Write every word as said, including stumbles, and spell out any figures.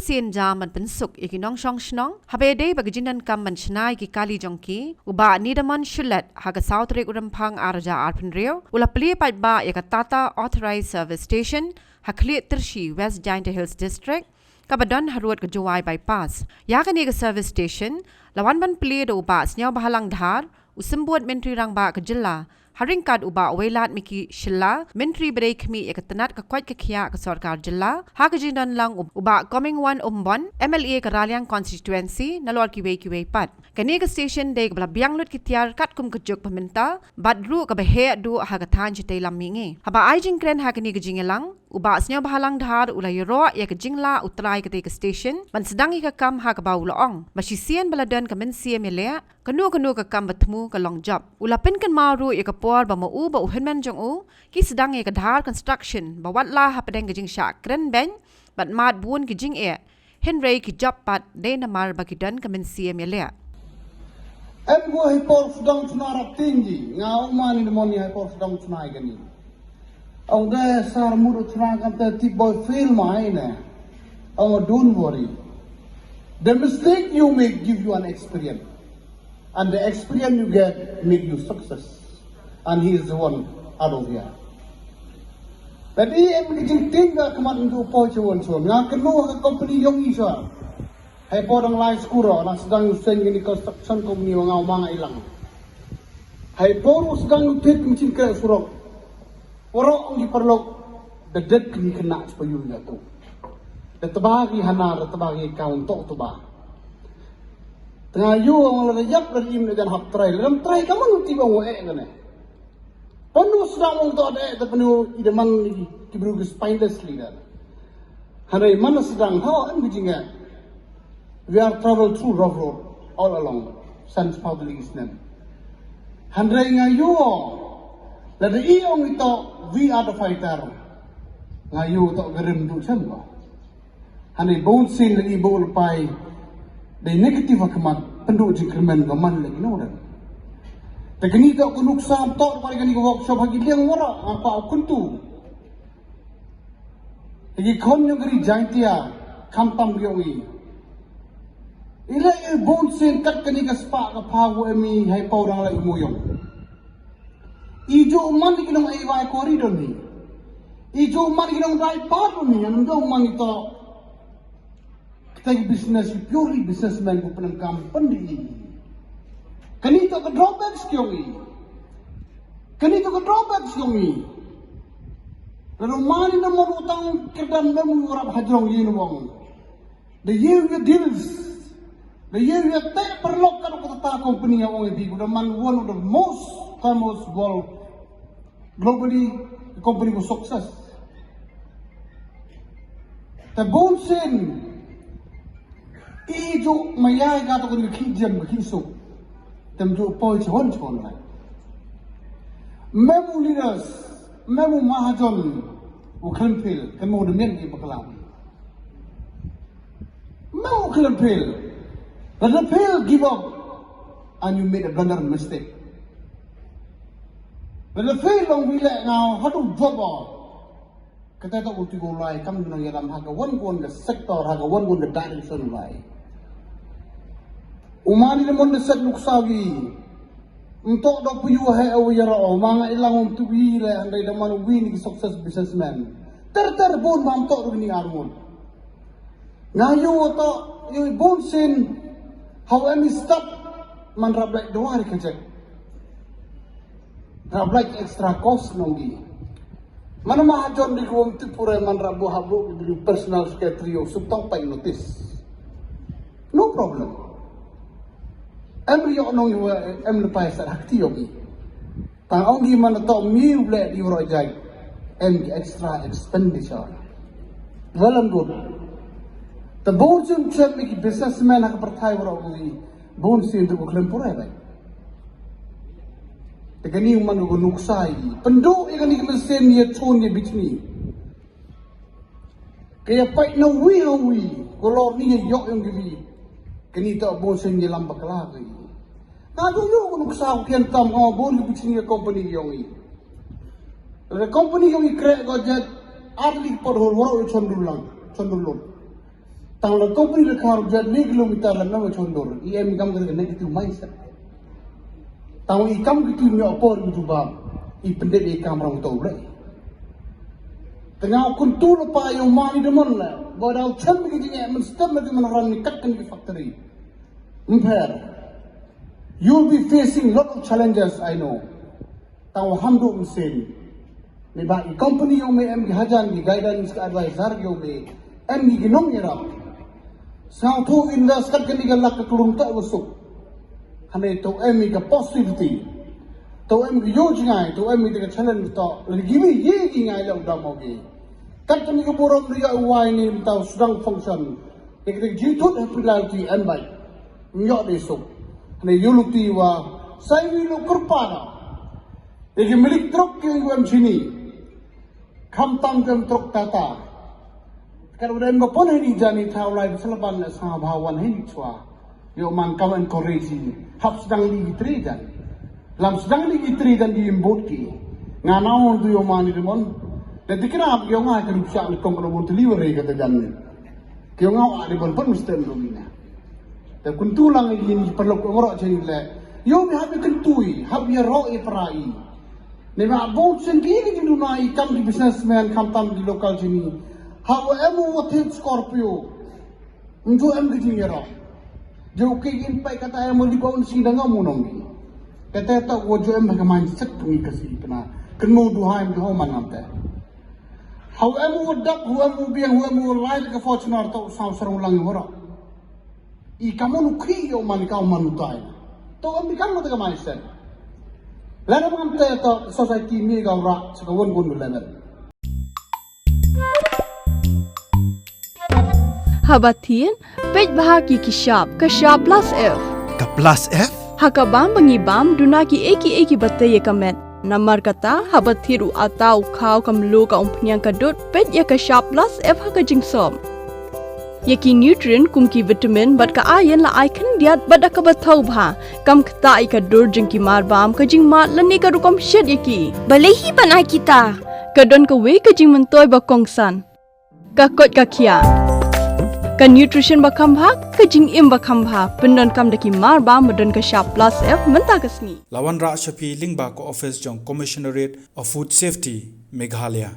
sien jam ban pynsuk ya ki nongshong shnong, haba dei ba ka jingdonkam ban shna ya ki kali jong ki, u Bah Nidamon Shulet, ha ka saw tarik u Rymphang ar hajar arphew hynriew, u la plie paidbah ya ka Tata Authorized Service Station, ha Khlieh Tyrshi, West Jaintia Hills District, kaba don harud ka Jowai Bypass. Ya kani ka service station, la wan ban plie da u Bah Sniawbhalang Dhar, u Symbud Myntri Rangbah ka jylla, ha ryngkat u Bah Wailadmiki Shylla, Myntri ba dei khmih ya ka tnat ka koit ka khiah ka sorkar jylla, ha ka jingdon lang u, u Bah Comingone Ymbon, M L A ka Raliang Constituency, nalor kiwei kiwei pat. Kani ka station dei kaba la biang lut ki tiar katkum ka juk ba mynta, bad ruh kaba heh duh ha ka thaiñ Shatei Lam Mihngi. Haba ai jingkren ha kani ka jingïalang, u Bah Sniawbhalang Dhar u la ïaroh ya ka jinglah u trai katei ka station ban sdang ya ka kam, ha kaba u la ong ba shisien ba la don ka mynsiem ïaleh, kano kano ka kam ba thmu ka long jop. U la pynkynmaw ruh ya ka por ba ma u bad u hynmen jong u ki sdang ya ka Dhar Construction ba watla hapdeng ka jingshah kren beiñ bad mad bun ki jingeh, hynrei ki jop pat dei namar ba ki don ka mynsiem ïaleh. Em ko hei por sdang chna rap ting ji, nga ong ma ni mon hei por sdang chna i kani. Ong de sar mut u chna kam te tip boy fail ma i ne. Ong, don't worry. The mistake you make give you an experience. And the experience you get make you success. And he is the one out of here. Tadi em ki jingting ka khmat ndu po chawon chawon. Nga kynmaw ka company yong i sa. Hei por dang lai skuro, na sdang u seng ni construction company wa nga u ma nga ilang. Hei por u sdang u thit machine kre surok. Waroh ngi paralok, da det ki khynnah chpa yu ya tu. Da tba ki hana, da tba ki kaun tok tba. Tnga yu ong la da yap la im da jan hap trai, la dam trai ka man ti bang wa eh kane. Panu sdang ong to da eh, da panu i da man ni ki bru ki spineless leader. Hynrei man sdang ho em ki jingeh. We are travel through rough road all along since public is name. Hynrei nga yu, la da i ong i to, we are the fighter. Nga yu to garim du chem ko. Hynrei bun sin la i bul pai. Dei negative khmat, pyndu jingkyrmen ko man la ki no dan. Te kini to ko nuksa to pa kini ko workshop ha ki liang waroh, apa kuntu. Ki khon yong ka ri Jaintia, khamtam yong i. I le i bun sin kat kani ka spah ka pha wa em i hei paw dang la i mo yong. I ju man ki nong ai wai kori don ni. I ju man ki nong dai pa don ni, an do man i to. Kita ki business, purely businessman ko pynang kam pyndu i. Kani to ka drawbacks ki yong i. Kani to ka drawbacks ki yong i. Lalu mani na mo utang kyrdan mem u rap hajrong yin wong. The year we deals. The year we te paralok ka ko ta company ya ong i bi ko da man one of the most famous world globally company ko success. Te bun sin i ju maya ka to ko ki jem ki suk. Tem ju poi chon chon lai. Mem u leaders, mem u mahajon, u khlem fail, khlem u demian ki bakla. Mem u khlem fail. Lada fail, give up. And you made a blunder mistake. Lada fail long wi le nga hadu job o. Kata to u ti ko lai kam nang ya lam ha ka wan wan ka sector, ha ka wan wan ka direction lai. U mani le mon de set nuksa wi. Mtok do pu yu he awi ya ro, ma nga ilang um tu wi le, andai da man wi ni success businessman. Ter ter bun ma mtok do ni armun. Nga yu to, yu bun sin, how am I start, man rap like dua ri kajek. Rap like extra cost nong gi. Mana mahajon di ko um tu pura man rap bu habru di personal secretary o sub tong pai notice. No problem. Em ri yok nong yu, em lepai sa hak ti yogi. Tang ong ki man to mi u ble di ro jai. Em ki extra expenditure. Well and good. Te bun sin chem ki businessman ha ka pyrthai ro ki. Bun sin tu ko khlem pura bai. Te kani man ko nuksa i. Pyndu i kani ki mesin ye chun ye bichni. Kaya pait na wi ha wi, ko lor ni ye yok yong ki wi. Kani to bun sin ye lam bakla ki. Na do yo ko nuksa ko kian tam ko bun ki bichni ye company yong i. Le company yong i krek ko jet, arli por hol waro chondul lang, chondul lon. Tang la company la khar jat ni kilometer la na wa chondur. I em kam ka negative mindset. Tang i kam ki tu nyo por ki tu ba. I pendek i kam rong to bre. Tang kun tu la pa yo mani de mon la. Ba dau chem ki jing em stem ki man ran ni kat kan ki factory. Mper. You'll be facing lot of challenges, I know. Tang wa ham du msin. Ni ba i company yo me em ki hajan ki guidance ki advisor yo me em ki ginong ira. Sang tu invest kat kani ka lak ka klum ta wasuk. Hane to em ka positivity. To em ki yo jingai, to em ka challenge to. Lagi me ye ki ngai la u dam ogi. Kat kani ka burom ri ya wai ni tau sedang function. Ek ek jitut happy life ti em bai. Nyo de suk. Hane yo luti wa. Sai wi lo kurpana. Egi milik truk ki em chini. Kham tam kem truk Tata. Kan udah em pon hini jani thaw lai selaban le sa bhawan hini chwa. Yo man kam encourage ni. Hap sedang li gitri jan. Lam sedang li gitri jan di imbut ki. Nga naon tu yo man ni demon. Dan dikira ap yo nga kan siak ni kong kalau bon delivery kata jan ni. Ki yo nga wa di bon pon mesti lo mina. Te kuntu lang i ni perlu ko ngorok chini le. Yo mi hap i kuntui, hap i ro i pra i. Ne ma bong sen ki ni jinu na i kam di businessman, kam tam di local chini. Hap em u thit Scorpio. Njo em ki jing ro. Jo ki in pai kata em li bong si dang amu nong ni. Kata ta wo jo em ka mindset tu ni kasi kana. Kenu du ha em jo man nam te. Hau em u dak, hu em u biang, hu em u lai ka Fortuner to sa sarong lang wara. I kamu nu khi yo man ka man u tai. To em bi kamu te ka mindset. Lada man te to society mi ka ura, sa ka won gun level. Haba thied, peit bha ki ki shap, ka shap plus F. Ka plus F? Ha ka bam ba ngi bam, duna ki e ki e ki bate ya ka met. Namar kata, haba thied u ata u khaw ka mlu ka umphniang ka dud, peit ya ka shap plus F ha ka jingsop. Ya ki nutrient kum ki vitamin bad ka iron la ai khyndiat bad da kaba thaw bha. Kam ktah ya ka dur jong ki mar bam, ka jingmad lane ka rukom shet ya ki. Balei hi ban ai kita? Ka don kawei ka jingmyntoi ba kongsan. Ka koit ka khiah. Ka nutrition ba kham bha, ka jingim ba kham bha. Pyndonkam da ki mar bam ba don ka shap plus F mynta ka sngi. La wanrah sha phi lyngba ka office jong Commissionerate of Food Safety, Meghalaya.